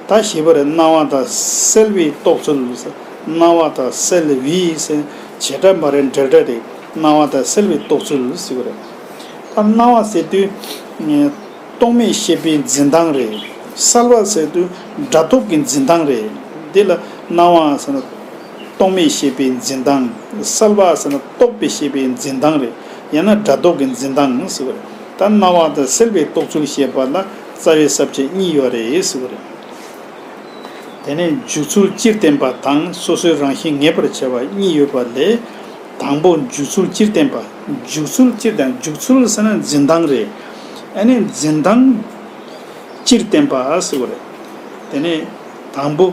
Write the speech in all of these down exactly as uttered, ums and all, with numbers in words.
ད་ཞེས་པ་རེད། སྣང་བ་དང་སེལ་བའི་རྟོགས་ཚུལ། སྣང་བ་དང་སེལ་བའི་ཟེར་བྱེད་སྒྲ་མ་རེད། འབྲེལ་སྒྲ་རེད། སྣང་བ་དང་སེལ་བའི་རྟོགས་ཚུལ་ཟེར་བ་རེད། ད་སྣང་བ་ཟེར་དུས་རྟོག་མེད་ཤེས་པའི་འཛིན་སྟངས་རེད། སེལ་བ་ཟེར་དུས་སྒྲ་རྟོག་གི་འཛིན་སྟངས་རེད། འདི་ལ་སྣང་བ་ཟེར་ན་རྟོག་མེད་ཤེས་པའི་འཛིན་སྟངས། སེལ་བ་ཟེར་ན་རྟོག་པས་ཤེས་པའི་འཛིན་སྟངས་རེད། ཡང་ན་སྒྲ་རྟོག་གི་འཛིན་སྟངས་ཟེར་བ་རེད། ད་སྣང་བ་དང་སེལ་བའི་རྟོགས་ཚུལ་ཞེས་པ་ལ་རྩ་བའི་ས་བཅད་གཉིས་ཡོད་རེད་ཟེར་བ་རེད། དེ་ནས་འཇུག་ཚུལ་སྤྱིར་བསྟན་པ་དང་སོ་སོའི་རང་བཞིན་ངེས་པར་བྱ་བ་གཉིས་ཡོད་པ་ལས། དང་པོ་འཇུག་ཚུལ་སྤྱིར་བསྟན་པ། འཇུག་ཚུལ་སྤྱིར་བསྟན། འཇུག་ཚུལ་ཟེར་ན་འཛིན་སྟངས་རེད། ཨ་ནི་འཛིན་སྟངས་སྤྱིར་བསྟན་པ་ཟེར་བ་རེད། དེ་ནས་དང་པོ་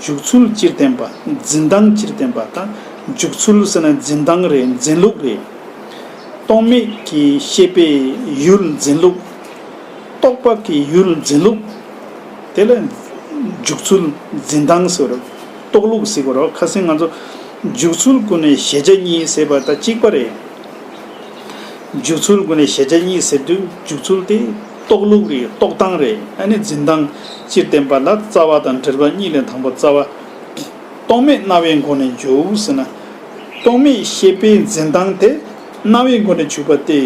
འཇུག་ཚུལ་སྤྱིར་བསྟན་པ། འཛིན་སྟངས་སྤྱིར་བསྟན་པ་དང་། འཇུག་ཚུལ་ཟེར་ན་འཛིན་སྟངས་རེད། འཛིན་ལུགས་རེད། རྟོག་མེད་ཀྱི་ཤེས་པའི་ཡུལ་འཛིན་ལུགས། རྟོག་པ་གི་ཡུལ་འཛིན་ལུགས། དེ་ལ་འཇུག་ཚུལ་འཛིན་སྟངས་ཟེར་བ་རེད། རྟོགས་ལུགས་ཟེར་བ་རེད། ཁ་སང་ང་ཚོ་འཇུག་ཚུལ་ཀུན་ནས་གཞལ་བྱ་གཉིས་ཟེར་བ་དང་གཅིག་པ་རེད། འཇུག་ཚུལ་ཀུན་ནས་གཞལ་བྱ་གཉིས་ཟེར་དུས་འཇུག་ཚུལ་དེ་རྟོགས་ལུགས་རེད། རྟོགས་སྟངས་རེད། ཨ་ནི་འཛིན་སྟངས་སྤྱིར་བསྟན་པ་ལ་རྩ་བ་དང་འབྲེལ་བ་གཉིས་ལས། དང་པོ་རྩ་བ། རྟོག་མེད་སྣང་བའི་སྒོ་ནས་འཇུག་ཟེར་ན། རྟོག་མེད་ཤེས་པའི་འཛིན་སྟངས་དེ་སྣང་བའི་སྒོ་ནས་འཇུག་པ་སྟེ།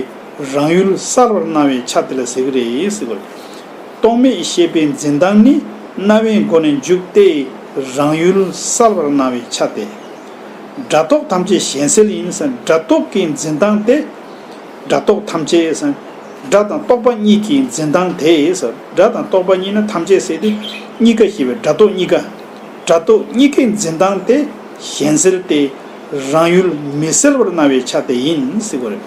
རང་ཡུལ་གསལ་བར་སྣང་བའི་ཆ་དེ་ལ་ཟེར་གྱི་རེད་ཟེར་བ་རེད། རྟོག་མེད་ཤེས་པའི་འཛིན་སྟངས་ནི་སྣང་བའི་སྒོ་ནས་འཇུག་སྟེ། རང་ཡུལ་གསལ་བར་སྣང་བའི་ཆ་སྟེ། སྒྲ་རྟོག་ཐམས་ཅད་གཞན་སེལ་ཡིན་ཟེར། སྒྲ་རྟོག་གི་འཛིན་སྟངས་དེ། སྒྲ་རྟོག་ཐམས་ཅད་ཟེར། སྒྲ་དང་རྟོག་པ་གཉིས་ཀྱི་འཛིན་སྟངས་དེ་ཟེར། སྒྲ་དང་རྟོག་པ་གཉིས་ན་ཐམས་ཅད་ཟེར་དུས་གཉིས་ཀ་ཞེས་པའི་སྒྲ་རྟོག་གཉིས་ཀ། སྒྲ་རྟོག་གཉིས་ཀའི་འཛིན་སྟངས་དེ་གཞན་སེལ་ཏེ། རང་ཡུལ་མི་སེལ་བར་སྣང་བའི་ཆ་དེ་ཡིན་ཟེར་བ་རེད།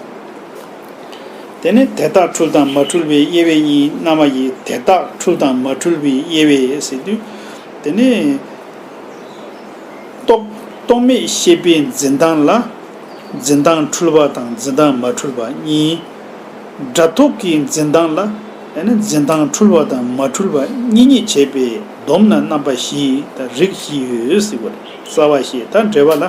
དེ་ནས་དེ་དག་འཁྲུལ་དང་མ་འཁྲུལ་བའི་དབྱེ་བས་གཉིས། རྣམ་པ་བཞི། དེ་དག་འཁྲུལ་དང་མ་འཁྲུལ་བའི་དབྱེ་བས་ཟེར་དུས། དེ་ནས་རྟོག་རྟོག་མེད་ཤེས་པའི་འཛིན་སྟངས་ལ་འཛིན་སྟངས་འཁྲུལ་བ་དང་འཛིན་སྟངས་མ་འཁྲུལ་བ་གཉིས། སྒྲ་རྟོག་གི་འཛིན་སྟངས་ལ་ཨ་ནི་འཛིན་སྟངས་འཁྲུལ་བ་དང་མ་འཁྲུལ་བ་གཉིས་གཉིས་བྱས་པས་བསྡོམས་ན་རྣམ་པ་བཞི་དང་རིགས་བཞི་ཡོད་ཟེར་བ་རེད། རྩ་བ་བཞི། ད་འགྲེལ་པ་ལ།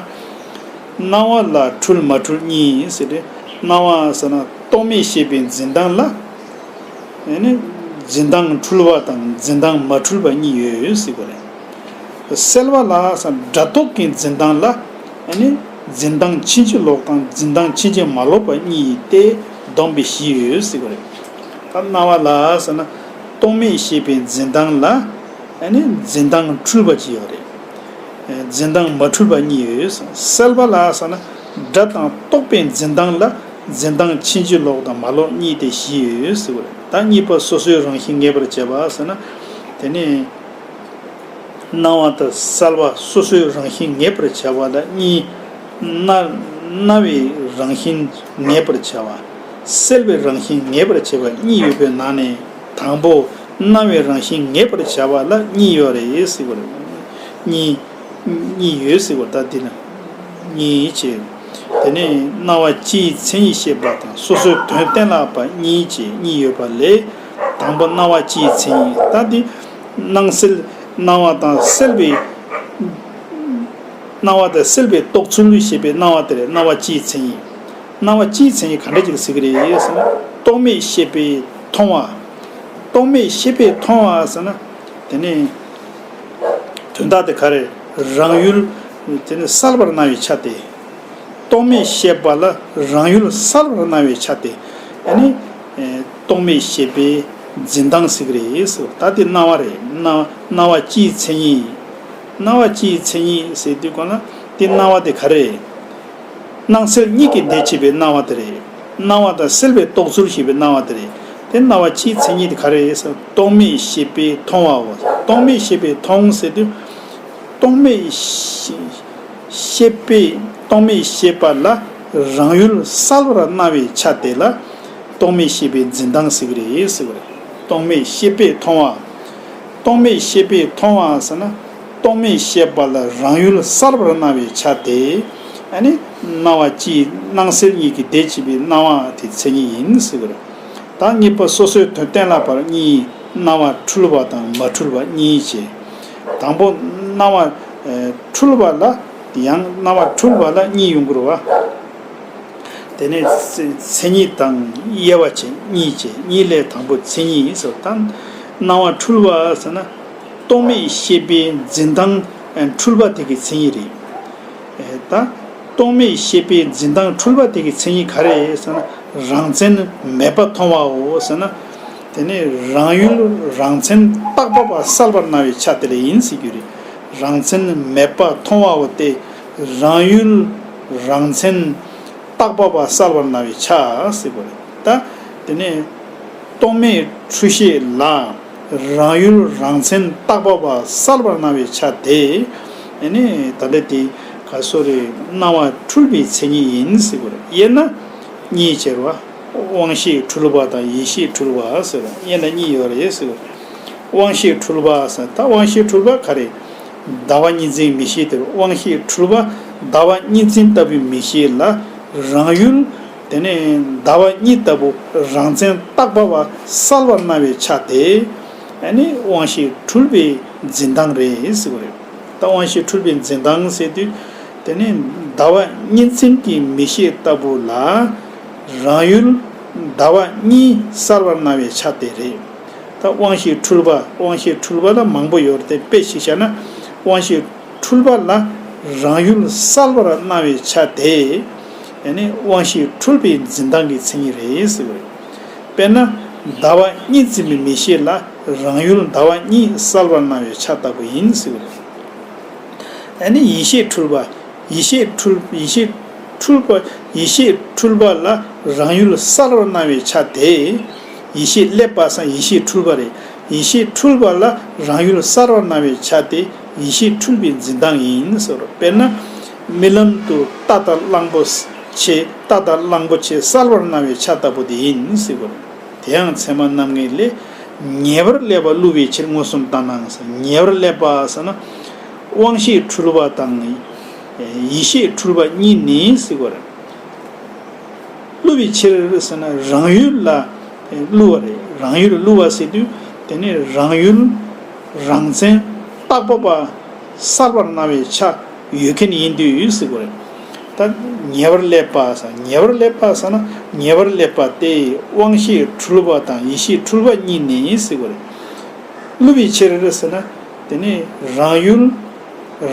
སྣང་བ་ལ་འཁྲུལ་མ་འཁྲུལ་གཉིས་ཟེར་ཏེ། སྣང་བ་ཟེར་ན་རྟོག་མེད་ཤེས་པའི་འཛིན་སྟངས་ལ། ཨ་ནི་འཛིན་སྟངས་འཁྲུལ་བ་དང་འཛིན་སྟངས་མ་འཁྲུལ་བ་གཉིས་ཡོད་ཟེར་བ་རེད། སེལ་བ་ལ་ཟེར་ན་སྒྲ་རྟོག་གི་འཛིན་སྟངས་ལ། ཨ་ནི་འཛིན་སྟངས་ཕྱིན་ཅི་ལོག་དང་འཛིན་སྟངས་ཕྱིན་ཅི་མ་ལོག་པ་གཉིས་ཏེ་བསྡོམས་པས་བཞི་ཡོད་ཟེར་བ་རེད། ད་སྣང་བ་ལ་ཟེར་ན་རྟོག་མེད་ཤེས་པའི་འཛིན་སྟངས་ལ། ཨ་ནི་འཛིན་སྟངས་འཁྲུལ་བ་གཅིག་ཡོད་རེད། འཛིན་སྟངས་མ་འཁྲུལ་བ་གཉིས་ཡོད། སེལ་བ་ལ་ཟེར་ན་སྒྲ་དང་རྟོག་པའི་འཛིན་སྟངས་ལ་འཛིན་སྟངས་ཕྱིན་ཅི་ལོག་དང་མ་ལོག་གཉིས་ཏེ་བཞི་ཡོད་ཟེར་བ་རེད། ད་གཉིས་པ་སོ་སོའི་རང་བཞིན་ངེས་པར་བྱ་བ་ཟེར་ན། དེ་ནི་སྣང་བ་དང་སེལ་བ་སོ་སོའི་རང་བཞིན་ངེས་པར་བྱ་བ་ལ་གཉིས། སྣང་སྣང་བའི་རང་བཞིན་ངེས་པར་བྱ་བ། སེལ་བའི་རང་བཞིན་ངེས་པར་བྱ་བ་གཉིས་ཡོད་པའི་ནང་ནས། དང་པོ་སྣང་བའི་རང་བཞིན་ངེས་པར་བྱ་བ་ལ་གཉིས་ཡོད་རེད་ཟེར་བ་རེད། གཉིས། གཉིས་ཡོད་ཟེར་བ། ད་འདི་ན་གཉིས་བྱས། དེ་ནས་སྣང་བ་སྤྱིའི་མཚན་ཉིད་བཤད་པ་དང་སོ་སོའི་དོན་གཏན་ལ་དབབ་པ་གཉིས་བྱས་གཉིས་ཡོད་པ་ལས། དང་པོ་སྣང་བ་སྤྱིའི་མཚན་ཉིད། ད་འདི་སྣང་སེལ། སྣང་བ་དང་སེལ་བའི། སྣང་བ་དང་སེལ་བའི་རྟོགས་ཚུལ་ཞེས་པའི་སྣང་བ་དེ་རེད། སྣང་བ་སྤྱིའི་མཚན་ཉིད། སྣང་བ་སྤྱིའི་མཚན་ཉིད་ག་འདྲ་ཅིག་ཟེར་གྱི་རེད་ཟེར་ན། རྟོག་མེད་ཤེས་པས་མཐོང་བ། རྟོག་མེད་ཤེས་པས་མཐོང་བ་ཟེར་ན། དེ་ནི་དོན་དག་དེ་ག་རེ། རང་ཡུལ་དེ་ནི་གསལ་བར་སྣང་བའི་ཆ་སྟེ། རྟོག་མེད་ཤེས་པ་ལ་རང་ཡུལ་གསལ་བར་སྣང་བའི་ཆ་སྟེ། ཨ་ནི། ཨེ། རྟོག་མེད་ཤེས་པའི་འཛིན་སྟངས་ཟེར་གྱི་རེད་ཟེར། ད་དེ་སྣང་བ་རེད། སྣང་སྣང་བ་སྤྱིའི་མཚན་ཉིད། སྣང་བ་སྤྱིའི་མཚན་ཉིད་ཟེར་དུས་གོང་ལ་དེ་སྣང་བ་དེ་ག་རེ། སྣང་སེལ་གཉིས་ཀྱི་ཟླས་ཕྱེ་བའི་སྣང་བ་དེ་རེད། སྣང་བ་དང་སེལ་བའི་རྟོགས་ཚུལ་ཞེས་པའི་སྣང་བ་དེ་རེད། དེ་སྣང་བ་སྤྱིའི་མཚན་ཉིད་དེ་ག་རེ་ཟེར། རྟོག་མེད་ཤེས་པས་མཐོང་བའོ། རྟོག་མེད་ཤེས་པས་མཐོང་ཟེར་དུས། རྟོག་མེད་ཤེས་ཤེས་པས། རྟོག་མེད་ཤེས་པ་ལ་རང་ཡུལ་གསལ་བར་སྣང་བའི་ཆ་དེ་ལ་རྟོག་མེད་ཤེས་པའི་འཛིན་སྟངས་ཟེར་གྱི་རེད་ཟེར་བ་རེད། རྟོག་མེད་ཤེས་པས་མཐོང་བ། རྟོག་མེད་ཤེས་པས་མཐོང་བ་ཟེར་ན། རྟོག་མེད་ཤེས་པ་ལ་རང་ཡུལ་གསལ་བར་སྣང་བའི་ཆ་དེ། ཨ་ནི་སྣང་བ་སྤྱིའི་སྣང་སེལ་གཉིས་ཀྱི་ཟླས་ཕྱེ་བའི་སྣང་བ་དེ་མཚན་ཉིད་ཡིན་ཟེར་བ་རེད། ད་གཉིས་པ་སོ་སོའི་དོན་གཏན་ལ་ཕབ་པ་གཉིས། སྣང་བ་འཁྲུལ་བ་དང་མ་འཁྲུལ་བ་གཉིས་བྱས། དང་པོ་སྣང་བ་ཨེ་འཁྲུལ་བ་ལ། ཡང་སྣང་བ་འཁྲུལ་བ་ལ་གཉིས་ཡོང་གི་རེད་བ། དེ་ནས་མཚན་མཚན་ཉིད་དང་དབྱེ་བ་བྱས་གཉིས་བྱས། གཉིས་ལས་དང་པོ་མཚན་ཉིད་ཟེར། ད་སྣང་བ་འཁྲུལ་བ་ཟེར་ན། རྟོག་མེད་ཤེས་པའི་འཛིན་སྟངས་འཁྲུལ་པ་དེ་གི་མཚན་ཉིད་རེད། ད་རྟོག་མེད་ཤེས་པའི་འཛིན་སྟངས་འཁྲུལ་པ་དེ་གི་མཚན་ཉིད་ག་རེ་ཟེར་ན། རང་མཚན་མེད་པ་མཐོང་བའོ་ཟེར་ན། དེ་ནི་རང་ཡུལ་རང་མཚན་བརྟག་པ་པ་བསལ་བར་སྣང་བའི་ཆ་དེ་ལ་ཡིན་ཟེར་རྒྱུ་རེད། རང་མཚན་མེད་པ་མཐོང་བའོ་སྟེ། རང་ཡུལ་རང་མཚན་བརྟག་པ་པ་བསལ་བར་སྣང་བའི་ཆ་ཟེར་བ་རེད། ད་དེ་ནི་རྟོག་མེད་འཁྲུལ་ཤེས་ལ་རང་ཡུལ་རང་མཚན་བརྟག་པ་པ་བསལ་བར་སྣང་བའི་ཆ་དེ། ཨ་ནི་ད་ལྟ་དེ་ག་སོ་རེ་སྣང་བ་འཁྲུལ་པའི་མཚན་ཉིད་ཡིན་ཟེར་བ་རེད། དབྱེ་ན་གཉིས་ཕྱེ་བ། དབང་ཤེས་འཁྲུལ་པ་དང་ཡིད་ཤེས་འཁྲུལ་པ་ཟེར་བ་དབྱེ་ན་གཉིས་ཡོད་རེད་ཟེར་བ་རེད། དབང་ཤེས་འཁྲུལ་པ་ཟེར་ད་དབང་ཤེས་འཁྲུལ་པ་ག་རེ། ཟླ་བ་གཉིས་འཛིན་མིག་ཤེས་དེར་དབང་ཤེས་འཁྲུལ་པ་ཟླ་བ་གཉིས་འཛིན་ལྟ་བུའི་མིག་ཤེས་ལ་རང་ཡུལ། དེ་ནས་ཟླ་བ་གཉིས་ལྟ་བུ་རང་མཚན་བརྟག་པ་བ་བསལ་བར་སྣང་བའི་ཆ་དེ། ཨ་ནི་དབང་ཤེས་འཁྲུལ་པའི་འཛིན་སྟངས་རེད་ཟེར་བ་རེད། ད་དབང་ཤེས་འཁྲུལ་པའི་འཛིན་སྟངས་ཟེར་དུས། དེ་ནི་ཟླ་བ་གཉིས་འཛིན་གྱི་མིག་ཤེས་ལྟ་བུ་ལ། རང་ཡུལ་ཟླ་བ་གཉིས་བསལ་བར་སྣང་བའི་ཆ་དེ་རེད། ད་དབང་ཤེས་འཁྲུལ་པ་དབང་ཤེས་འཁྲུལ་པ་ལ་མང་པོ་ཡོད་རེད་དེ་དཔེ་ཞིག་བཞག་ན། དབང་ཤེས་འཁྲུལ་པ་ལ་རང་ཡུལ་བསལ་བར་སྣང་བའི་ཆ་དེ། ཨ་ནི་དབང་ཤེས་འཁྲུལ་པའི་འཛིན་སྟངས་ཀྱི་མཚན་ཉིད་རེད་ཟེར་བ་རེད། དཔེར་ན། ཟླ་བ་གཉིས་འཛིན་པའི་མིག་ཤེས་ལ་རང་ཡུལ་ཟླ་བ་གཉིས་བསལ་བར་སྣང་བའི་ཆ་ལྟ་བུ་ཡིན་ཟེར་བ་རེད། ཨ་ནི་ཡིད་ཤེས་འཁྲུལ་པ། ཡིད་ཤེས་འཁྲུལ་ཡིད་ཤེས་འཁྲུལ་པ་ཡིད་ཤེས་འཁྲུལ་པ་ལ་རང་ཡུལ་བསལ་བར་སྣང་བའི་ཆ་དེ། ཡིད་ཤེས་སླེབས་པ་སང་ཡིད་ཤེས་འཁྲུལ་པ་རེད། ཡིད་ཤེས་འཁྲུལ་པ་ལ་རང་ཡུལ་བསལ་བར་སྣང་བའི་ཆ་དེ་ཡིད་ཤེས་འཁྲུལ་པའི་འཛིན་སྟངས་ཡིན་ཟེར་རོ། དཔེར་ན། རྨི་ལམ་དུ་རྟ་དང་གླང་པོ་ཆེ་རྟ་དང་གླང་པོ་ཆེ་བསལ་བར་སྣང་བའི་ཆ་ལྟ་བུ་དེ་ཡིན་ཟེར་བ་རེད། དེ་ཡང་ཚད་མ་རྣམ་ངེས་ལས། ཉེ་བར་སླེབས་པ་བསླུ་བའི་ཕྱིར་མངོན་སུམ་ལྟར་སྣང་ཟེར། ཉེ་བར་སླེབས་པ་ཟེར་ན། དབང་ཤེས་འཁྲུལ་པ་དང་། ཡིད་ཤེས་འཁྲུལ་པ་གཉིས་ནི་ཟེར་བ་རེད། བསླུ་བའི་ཕྱིར་ཟེར་ན་རང་ཡུལ་ལ་བསླུ་བ་རེད། རང་ཡུལ་བསླུ་བ་ཟེར་དུས་དེ་ནི་རང་ཡུལ་རང་མཚན་བརྟག་པ་པ་བསལ་བར་སྣང་བའི་ཆ་ཡོད་མཁན་ཡིན་དུས་ཟེར་བ་རེད། ད་ཉེ་བར་སླེབས་པ་ཟེར་ཉེ་བར་སླེབས་པ་ཟེར་ན་ཉེ་བར་སླེབས་པ་སྟེ་དབང་ཤེས་འཁྲུལ་པ་དང་ཡིད་ཤེས་འཁྲུལ་པ་གཉིས་ནི་ཟེར་བ་རེད། བསླུ་བའི་ཕྱིར་ཟེར་ན། དེ་ནི་རང་ཡུལ་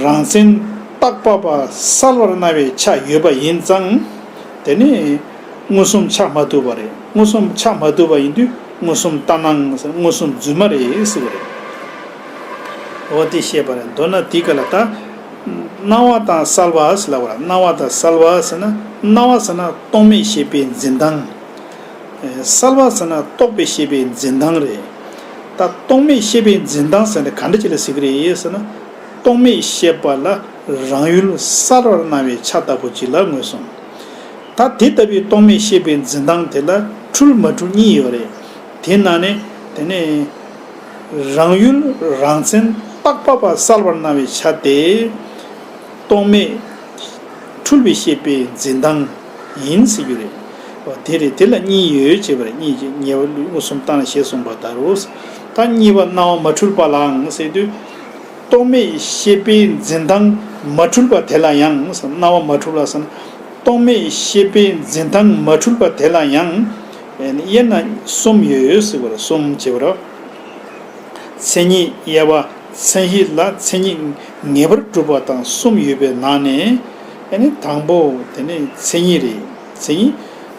རང་མཚན་བརྟག་པ་པ་བསལ་བར་སྣང་བའི་ཆ་ཡོད་པ་ཡིན་ཙང་། དེ་ནི་མངོན་སུམ་ཆགས་མ་ཐུབ་པ་རེད། མངོན་སུམ་ཆགས་མ་ཐུབ་པ་ཡིན་དུས་མངོན་སུམ་ལྟར་སྣང་ཟེར་མངོན་སུམ་རྫུན་མ་རེད་ཟེར་བ་རེད། འོ་དེ་བཤད་པ་རེད། མདོར་ན་དེའི་སྐབས་ལ་ད། སྣང་བ་དང་བསལ་བ་ཟེར་ལབ་པ་རེད། སྣང་བ་དང་བསལ་བ་ཟེར་ན་སྣང་བ་ཟེར་ན་རྟོག་མེད་ཤེས་པའི་འཛིན་སྟངས། བསལ་བ་ཟེར་ན་རྟོག་པའི་ཤེས་པའི་འཛིན་སྟངས་རེད། ད་རྟོག་མེད་ཤེས་པའི་འཛིན་སྟངས་ཟེར་ན་ག་འདྲ་ཅིག་ལ་ཟེར་གི་རེད་ཟེར་ན། རྟོག་མེད་ཤེས་པ་ལ་རང་ཡུལ་གསལ་བར་སྣང་བའི་ཆ་ལྟ་བུ་ཅིག་ལ་མངོན་སུམ། ད་དེ་ལྟ་བུའི་རྟོག་མེད་ཤེས་པའི་འཛིན་སྟངས་དེ་ལ་འཁྲུལ་མ་འཁྲུལ་གཉིས་ཡོད་རེད། དེ་ནང་ནས་དེ་ནས་རང་ཡུལ་རང་མཚན་བརྟག་པ་པ་གསལ་བར་སྣང་བའི་ཆ་དེ། རྟོག་མེད་འཁྲུལ་པའི་ཤེས་པའི་འཛིན་སྟངས་ཡིན་ཟེར་རྒྱུ་རེད། འོ་དེ་རེད། དེ་ལ་གཉིས་ཡོད་ཅེས་པ་རེད། གཉིས་ཀྱི་ཉེ་བར་མངོན་སུམ་བཏང་ཞེས་གསུངས་པ་ལྟར་རོ། ད་གཉིས་པ་སྣང་བ་མ་འཁྲུལ་པ་ལའང་ཟེར་དུས། རྟོག་མེད་ཤེས་པའི་འཛིན་སྟངས་མ་འཁྲུལ་པ་དེ་ལ་ཡང་སྣང་བ་མ་འཁྲུལ་ལ་སོགས་རྟོག་མེད་ཤེས་པའི་འཛིན་སྟངས་མ་འཁྲུལ་པ་དེ་ལ་ཡང་དབྱེ་ན་གསུམ་ཡོད་ཟེར་བ་རེད། གསུམ་ཅེས་པ་རེད། མཚན་ཉིད་དབྱེ་བ། མཚན་གཞི་ལ་མཚན་ཉིད་ངེས་པར་གྲུབ་པ་དང་གསུམ་ཡོད་པའི་ནང་ནས། ཨ་ནི་དང་པོ་དེ་ནི་མཚན་ཉིད་རེད། མཚན་ཉིད་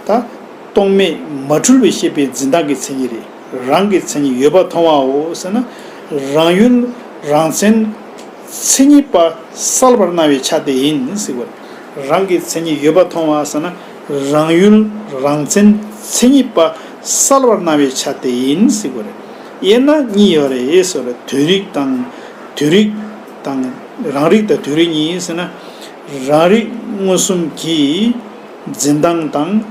ད་རྟོག་མེད་མ་འཁྲུལ་བའི་ཤེས་པའི་འཛིན་སྟངས་ཀྱི་མཚན་ཉིད་རེད། རང་གི་མཚན་ཉིད་ཡོད་པ་མཐོང་བའོ་ཟེར་ན། རང་ཡུལ་རང་མཚན་མཚན་ཉིད་པ་གསལ་བར་སྣང་བའི་ཆ་དེ་ཡིན་ཟེར་བ། རང་གི་མཚན་ཉིད་ཡོད་པ་མཐོང་བ་ཟེར་ན། རང་ཡུལ་རང་མཚན་མཚན་ཉིད་པ་གསལ་བར་སྣང་བའི་ཆ་དེ་ཡིན་ཟེར་བ་རེད། དབྱེ་ན་གཉིས་ཡོད་རེད་ཟེར་བ་རེད། དོན་རིག་དང་། དོན་རིག་དང་། རང་རིག་དང་དོན་རིག་གཉིས་ཟེར་ན། རང་རིག་མངོན་སུམ་གྱི་འཛིན་སྟངས་དང་།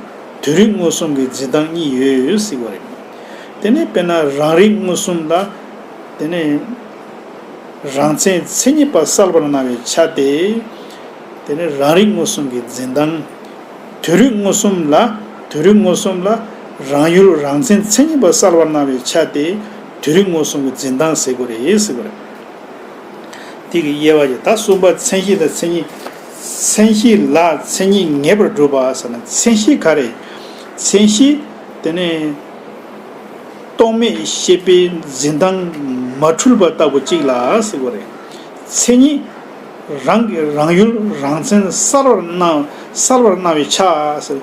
དོན་རིག་མངོན་སུམ་གྱི་འཛིན་སྟངས་གཉིས་ཡོད་ཟེར་བ་རེད། དེ་ནས་དཔེར་ན་རང་རིག་མངོན་སུམ་ལ། དེ་ནས། རང་མཚན་མཚན་ཉིད་པ་གསལ་བར་སྣང་བའི་ཆ་སྟེ། དེ་ནི་རང་རིག་མངོན་སུམ་གྱི་འཛིན་སྟངས། དོན་རིག་མངོན་སུམ་ལ། དོན་རིག་མངོན་སུམ་ལ། རང་ཡུལ་རང་མཚན་མཚན་ཉིད་པ་གསལ་བར་སྣང་བའི་ཆ་སྟེ། དོན་རིག་མངོན་སུམ་གྱི་འཛིན་སྟངས་ཟེར་དགོས་རེད་ཟེར་དགོས་རེད། དེ་གི་དབྱེ་བ་ཡི་ད་གསུམ་པ་མཚན་གཞི་ལ་མཚན་ཉིད། མཚན་གཞི་ལ་མཚན་ཉིད་ངེས་པར་སྒྲུབ་པ་ཟེར་ན་མཚན་གཞི་ག་རེ། མཚན་གཞི། དེ་ནི། རྟོག་མེད་ཤེས་པའི་འཛིན་སྟངས་ མ་འཁྲུལ་པ་ལྟ་བུ་གཅིག་ལ་ཟེར་བ་རེད། མཚན་ཉིད་རང་གི་རང་ཡུལ་རང་མཚན་གསལ་བར་སྣང་གསལ་བར་སྣང་བའི་ཆ་ཟེར།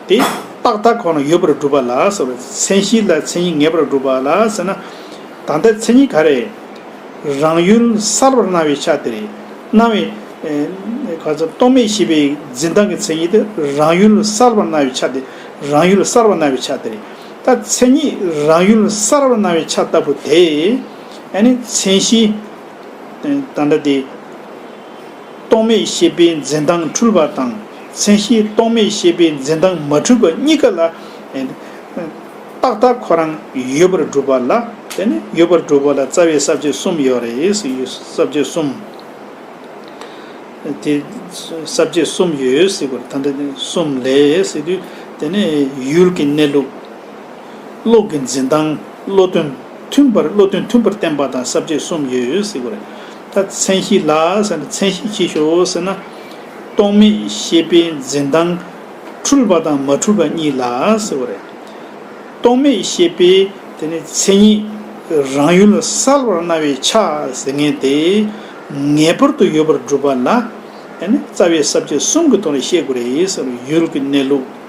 དེ་རྟག་མཐའ་ཁོ་ན་ཡོད་པར་སྒྲུབ་པ་ལ་ཟེར་བ་རེད། མཚན་གཞི་ལ་མཚན་ཉིད་ངེས་པར་སྒྲུབ་པ་ལ་ཟེར་ན། ད་ལྟ་མཚན་ཉིད་ག་རེ། རང་ཡུལ་གསལ་བར་སྣང་བའི་ཆ་དེ་རེད། སྣང་བའི་ཨེ་ག་ཚོད་རྟོག་མེད་ཤེས་པའི་འཛིན་སྟངས་ཀྱི་མཚན་ཉིད་དེ་རང་ཡུལ་གསལ་བར་སྣང་བའི་ཆ་དེ། རང་ཡུལ་གསལ་བར་སྣང་བའི་ཆ་དེ་རེད། ད་མཚན་ཉིད་རང་ཡུལ་གསལ་བར་སྣང་བའི་ཆ་ལྟ་བུ་དེ་ཨ་ནི་མཚན་གཞི་ད་ལྟ་དེ་རྟོག་མེད་ཤེས་པའི་འཛིན་སྟངས་འཁྲུལ་པ་དང་མཚན་གཞི་རྟོག་མེད་ཤེས་པའི་འཛིན་སྟངས་མ་འཁྲུལ་པ་གཉིས་ཀ་ལ་རྟག་མཐའ་ཁོ་རང་ཡོད་པར་སྒྲུབ་པ་ལ། དེ་ནི་ཡོད་པར་སྒྲུབ་པ་ལ་རྩ་བའི་ས་བཅད་གསུམ་ཡོད་རེད། ས་བཅད་གསུམ། དེ་ས་བཅད་གསུམ་ཡོད་ཟེར་དགོས་རེད། ད་ལྟ་ནི་གསུམ་ལས་ཟེར་དུས་དེ་ནི་ཡུལ་གྱི་གནས་ལུགས། བློ་གི་འཛིན་སྟངས། བློ་དོན་མཐུན་པར་བློ་དོན་མཐུན་པར་བསྟན་པ་དང་ས་བཅད་གསུམ་ཡོད་ཟེར་དགོས་རེད། ད་མཚན་གཞི་ལ་ཟེར་ན་མཚན་གཞི་ཅི་ཞིག་ཟེར་ན། རྟོག་མེད་ཤེས་པའི་འཛིན་སྟངས་འཁྲུལ་པ་དང་མ་འཁྲུལ་པ་གཉིས་ལ་ཟེར་དགོས་རེད། རྟོག་མེད་ཤེས་པའི་དེ་ནི་མཚན་ཉིད་རང་ཡུལ་གསལ་བར་སྣང་བའི་ཆ་ཟེར་མཁན་དེ་ངེས་པར་དུ་ཡོད་པར་སྒྲུབ་པ་ལ་དེ་ནི་རྩ་བའི་ས་བཅད་གསུམ་གྱི་ཐོག་ནས་བཤད་དགོས་རེད་ཟེར། ཡུལ་གྱི་གནས་ལུགས།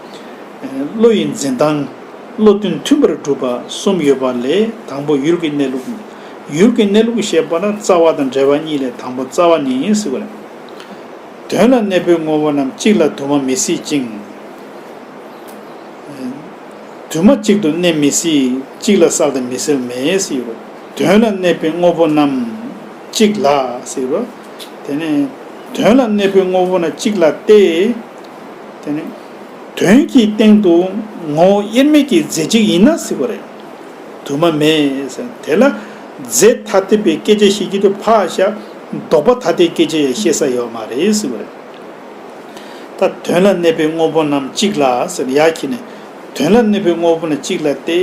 བློ་ཡི་འཛིན་སྟངས། བློ་དོན་མཐུན་པར་སྒྲུབ་པ་གསུམ་ཡོད་པ་ལས་དང་པོ་ཡུལ་གྱི་གནས་ལུགས། ཡུལ་གྱི་གནས་ལུགས་ཞེས་པ་ལ་རྩ་བ་དང་འབྲེལ་བ་གཉིས་ལས་དང་པོ་རྩ་བ་ནི་ཟེར་བ་རེད། དོན་ལ་གནས་པའི་དངོས་པོ་རྣམས་གཅིག་ལ་དུ་མ་མི་སྲིད་ཅིང་། དུ་མ་གཅིག་ཏུ་གནས་མི་སྲིད། གཅིག་ལ་གསལ་དང་མི་གསལ་མེད་ཟེར་བ། དོན་ལ་གནས་པའི་དངོས་པོ་རྣམས་གཅིག་ལ་ཟེར་བ། དེ་ནས་དོན་ལ་གནས་པའི་དངོས་པོ་རྣམས་གཅིག་ལ་སྟེ། དེ་ནས་དོན་གྱི་སྟེང་དུ་ངོ་བོ་དབྱེར་མེད་ཀྱི་རྫས་གཅིག་ཡིན་ན་ཟེར་བ་རེད། དུ་མ་མེད་ཟེར། དེ་ལ་རྫས་ཐ་དད་པའི་སྐད་ཆ་བཤད་རྒྱུ་དེ་ཕར་བཞག་ལྡོག་པ་ཐ་དད་སྐད་ཆ་ཡང་བཤད་ས་ཡོད་མ་རེད་ཟེར་བ་རེད། ད་དོན་ལ་གནས་པའི་དངོས་པོ་རྣམས་གཅིག་ལ་ཟེར་ཡ་གི་ནས། དོན་ལ་གནས་པའི་དངོས་པོ་རྣམས་གཅིག་ལ་སྟེ།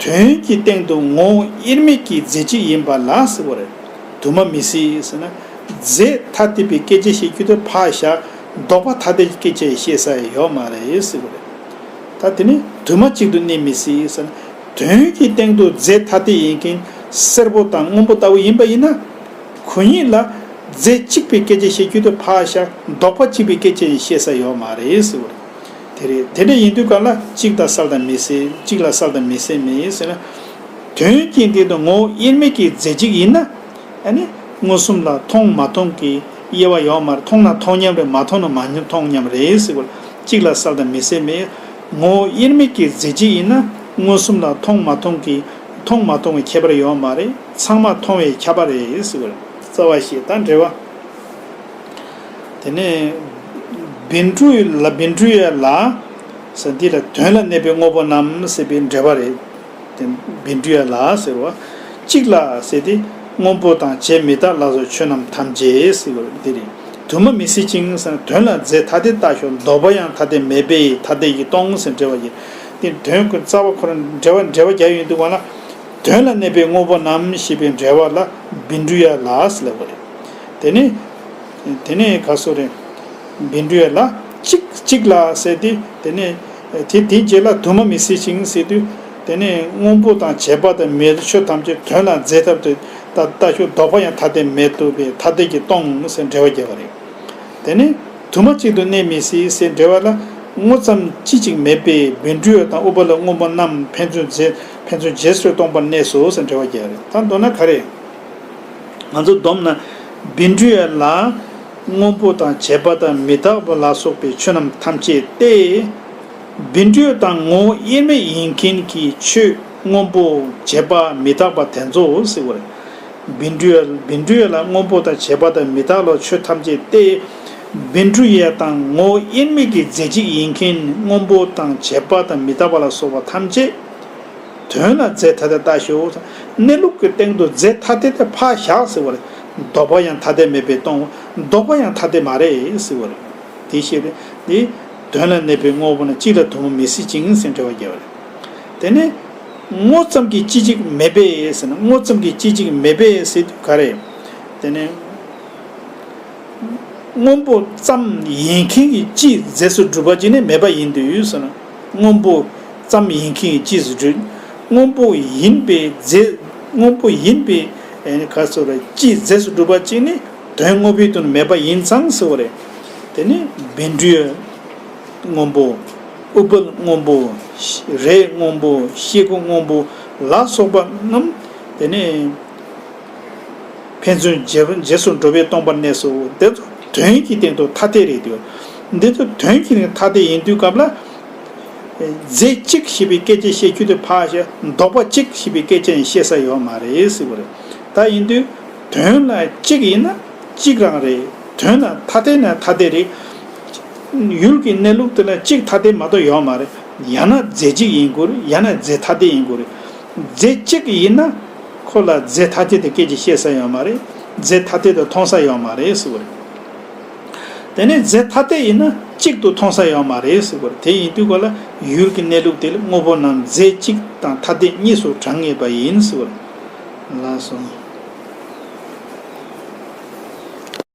དོན་གྱི་སྟེང་དུ་ངོ་བོ་དབྱེར་མེད་ཀྱི་རྫས་གཅིག་ཡིན་པ་ལ་ཟེར་བ་རེད། དུ་མ་མི་སྲིད་ཟེར་ན། རྫས་ཐ་དད་པའི་སྐད་ཆ་བཤད་རྒྱུ་དེ་ཕར་བཞག་ལྡོག་པ་ཐ་དད་ཀྱི་སྐད་ཆ་བཤད་ས་ཡང་ཡོད་མ་རེད་ཟེར་བ་རེད། ད་དེ་ནི་དུ་མ་གཅིག་ཏུ་གནས་མི་སྲིད་ཟེར་ན། དོན་གྱི་སྟེང་དུ་རྫས་ཐ་དད་ཡིན་མཁན་སེར་པོ་དང་སྔོན་པོ་ལྟ་བུ་ཡིན་པ་ཡིན་ན། ཁོ་གཉིས་ལ་རྫས་གཅིག་པའི་སྐད་ཆ་བཤད་རྒྱུ་དེ་ཕར་བཞག་ལྡོག་པ་གཅིག་པའི་སྐད་ཆ་ཡང་བཤད་ས་ཡོད་མ་རེད་ཟེར་བ་རེད། དེ་རེད། དེ་འདྲ་ཡིན་དུས་གང་ལ་གཅིག་དང་གསལ་དང་མི་གསལ། གཅིག་ལ་གསལ་དང་མི་གསལ་མེད་ཟེར་ན། དོན་གྱི་སྟེང་དུ་ངོ་བོ་དབྱེར་མེད་ཀྱི་རྫས་གཅིག་ཡིན་ན། ཨ་ནི་མངོན་སུམ་ལ་མཐོང་མ་མཐོང་གི་དབྱེ་བ་ཡོད་མ་རེད། མཐོང་ན་མཐོང་མཉམ་རེད། མ་མཐོང་ན་མ་མཐོང་མཉམ་རེད་ཟེར་བ། གཅིག་ལ་གསལ་དང་མི་གསལ་མེད། ངོ་བོ་དབྱེར་མེད་ཀྱི་རྫས་གཅིག་ཡིན་ན་མངོན་སུམ་ལ་མཐོང་མ་མཐོང་གི་མཐོང་མ་མཐོང་བའི་ཁྱད་པར་ཡོད་མ་རེད། ཚང་མ་མཐོང་བའི་ཁྱད་པར་རེད་ཟེར་བ། རྩ་བ་ཤེས་དང་འབྲེལ་བ། དེ་ནས་བཻ་ཌཱུརྱ་ལ། བཻ་ཌཱུརྱ་ལ་ཟེར་འདི་ལ་དོན་ལ་གནས་པའི་དངོས་པོ་རྣམས་ཟེར་བའི་འགྲེལ་པ་རེད། དེ་བཻ་ཌཱུརྱ་ལ་ཟེར་བ། གཅིག་ལ་ཟེར་ཏེ་སྔོན་པོ་དང་བྱས་མི་རྟག་ལ་སོགས་ཆོས་རྣམས་ཐམས་ཅད་ཟེར་བ་འདི་རེད། དུ་མ་མི་སྲིད་ཅིང་ཟེར་ན་དོན་ལ་རྫས་ཐ་དད་ལྟ་ཞོག་ལྡོག་པ་ཡང་ཐ་དད་མེད་པས་ཐ་དད་ཀྱིས་སྟོང་ཟེར་འགྲེལ་བ་ཡིན། དེ་དོན་ཀུན་རྩ་བ་ཁོ་རང་འགྲེལ་བ་འགྲེལ་བ་རྒྱག་ཡོང་དུས་གང་ལ། དོན་ལ་གནས་པའི་དངོས་པོ་རྣམས་ཞེས་པའི་འགྲེལ་བ་ལ་བཻ་ཌཱུརྱ་ལ་ཟེར་ལབ་པ་རེད། དེ་ནས། དེ་ནས་ག་སོ་རེད། བཻ་ཌཱུརྱ་ལ་གཅིག་གཅིག་ལ་ཟེར་ཏེ་དེ་ནས་དེ་དེའི་རྗེས་ལ་དུ་མ་མི་སྲིད་ཅིང་ཟེར་དུས་དེ་ནས་སྔོན་པོ་དང་བྱས་པ་དང་མེད་ཆོས་ཐམས་ཅད་དོན་ལ་རྫས་ཐ་དད་ལྟ་ཞོག་ལྡོག་པ་ཡང་ཐ་དད་མེད་དོ་བས་ཐ་དད་ཀྱིས་སྟོང་ཟེར་འགྲེལ་བ་བརྒྱབ་པ་རེད། དེ་ནས་དུ་མ་གཅིག་ཏུ་གནས་མི་སྲིད་ཟེར་འགྲེལ་བ་ལ་དངོས་ཙམ་སྐྱེ་འཇིག་མེད་པས་བཻ་ཌཱུརྱ་དང་ཨུ་པ་ལ་སྔོན་པོ་རྣམས་ཕན་ཚུན་རྫས་ཕན་ཚུན་རྗེས་སུ་སྟོང་པར་གནས་སོ་ཟེར་འགྲེལ་བ་བརྒྱབ་པ་རེད། ད་མདོར་ན་ག་རེ། ང་ཚོ་བསྡོམས་ན་བཻ་ཌཱུརྱ་ལ་སྔོན་པོ་དང་བྱས་པ་དང་མི་རྟག་པ་ལ་སོགས་པའི་ཆོས་རྣམས་ཐམས་ཅད་སྟེ། བཻ་ཌཱུརྱ་དང་ངོ་བོ་དབྱེར་མེད་ཡིན་མཁན་གྱི་ཆོས་སྔོན་པོ་བྱས་པ་མི་རྟག་པ་དེ་ཚོ་ཟེར་བ་རེད། བཻ་ཌཱུརྱ་བཻ་ཌཱུརྱ་ལ་སྔོན་པོ་དང་བྱས་པ་དང་མི་རྟག་ལ་ཆོས་ཐམས་ཅད་སྟེ། བཻ་ཌཱུརྱ་དང་ངོ་བོ་དབྱེར་མེད་ཀྱི་རྫས་གཅིག་ཡིན་མཁན་སྔོན་པོ་དང་བྱས་པ་དང་མི་རྟག་པ་ལ་སོགས་པ་ཐམས་ཅད། དོན་ལ་རྫས་ཐ་དད་ལྟ་ཞོག་གནས་ལུགས་ཀྱི་སྟེང་དུ་རྫས་ཐ་དད་དེ་ཕར་བཞག་ཟེར་བ་རེད། ལྡོག་པ་ཡང་ཐ་དད་མེད་པས་སྟོང་། ལྡོག་པ་ཡང་ཐ་དད་མ་རེད་ཟེར་བ་རེད། དེ་ཤེས་རེད། འདི་དོན་ལ་གནས་པའི་དངོས་པོ་ན་གཅིག་ལ་དུ་མ་མི་སྲིད་ཅིང་ཟེར་འགྲེལ་བ་བརྒྱབ་པ་རེད། དེ་ནས་དངོས་ཙམ་གྱི་སྐྱེ་འཇིག་མེད་པས་ཟེར་ན་དངོས་ཙམ་གྱི་སྐྱེ་འཇིག་མེད་པས་ཟེར་དུས་ག་རེ། དེ་ནས། སྔོན་པོ་ཙམ་ཡིན་མཁན་གྱི་སྤྱིའི་རྫས་སུ་གྲུབ་པ་ཅིག་ནི་མེད་པ་ཡིན་དུས་ཟེར་ན། སྔོན་པོ་ཙམ་ཡིན་མཁན་གྱི་སྤྱིའི་རྫས་སུ་གྲུབ། སྔོན་པོ་ཡིན་པའི་རྫས་ སྔོན་པོ་ཡིན་པའི་ཨེ་ནི་ག་ཟེར་རེད། སྤྱིའི་རྫས་སུ་གྲུབ་པ་གཅིག་ནི་དོན་དངོས་པོའི་དོན་མེད་པ་ཡིན་ཙང་ཟེར་བ་རེད། དེ་ནི་བཻ་ཌཱུརྱ་སྔོན་པོ། ཨུཏྤལ་སྔོན་པོ། རས་སྔོན་པོ། ཤེལ་སྒོ་སྔོན་པོ་ལ་སོགས་པ་རྣམས་དེ་ནི་ཕན་ཚུན་རྗེས་རྗེས་སུ་འགྲོ་བས་སྟོང་པར་གནས་སོ། དེ་ཚོ་དོན་གྱི་སྟེང་དུ་ཐ་དད་རེད་དེ། འདི་ཚོ་དོན་གྱི་ཐ་དད་ཡིན་དུས་སྐབས་ལ། རྫས་གཅིག་ཞེས་པའི་སྐད་ཆ་བཤད་རྒྱུ་དེ་ཕར་བཞག་ལྡོག་པ་གཅིག་ཞེས་པའི་སྐད་ཆ་ཡང་བཤད་ས་ཡོད་མ་རེད་ཟེར་བ་རེད། ད་ཡིན་དུས་དོན་ལ་གཅིག་ཡིན་ན་གཅིག་རང་རེད། དོན་ལ་ཐ་དད་ན་ཐ་དད་རེད། ཡུལ་གྱི་གནས་ལུགས་དེ་ལ་གཅིག་ཐ་དད་མ་གཏོགས་ཡོད་མ་རེད། ཡང་ན་རྫས་གཅིག་ཡིན་དགོས་རེད། ཡང་ན་རྫས་ཐ་དད་ཡིན་དགོས་རེད། རྫས་གཅིག་ཡིན་ན་ཁོ་ལ་རྫས་ཐ་དད་དེ་སྐད་ཆ་བཤད་ས་ཡོད་མ་རེད། རྫས་ཐ་དད་དེ་མཐོང་ས་ཡོད་མ་རེད་ཟེར་བ་རེད། དེ་ནས་རྫས་ཐ་དད་ཡིན་ན་གཅིག་ཏུ་མཐོང་ས་ཡོད་མ་རེད་ཟེར་བ་རེད། དེ་ཡིན་དུས་ག་ལ་ཡུལ་གྱི་གནས་ལུགས་དེ་ལ་དངོས་པོ་རྣམས་རྫས་གཅིག་དང་ཐ་དད་གཉིས་སུ་གྲངས་ངེས་པ་ཡིན་ཟེར་བ་རེད། ལགས་སོ།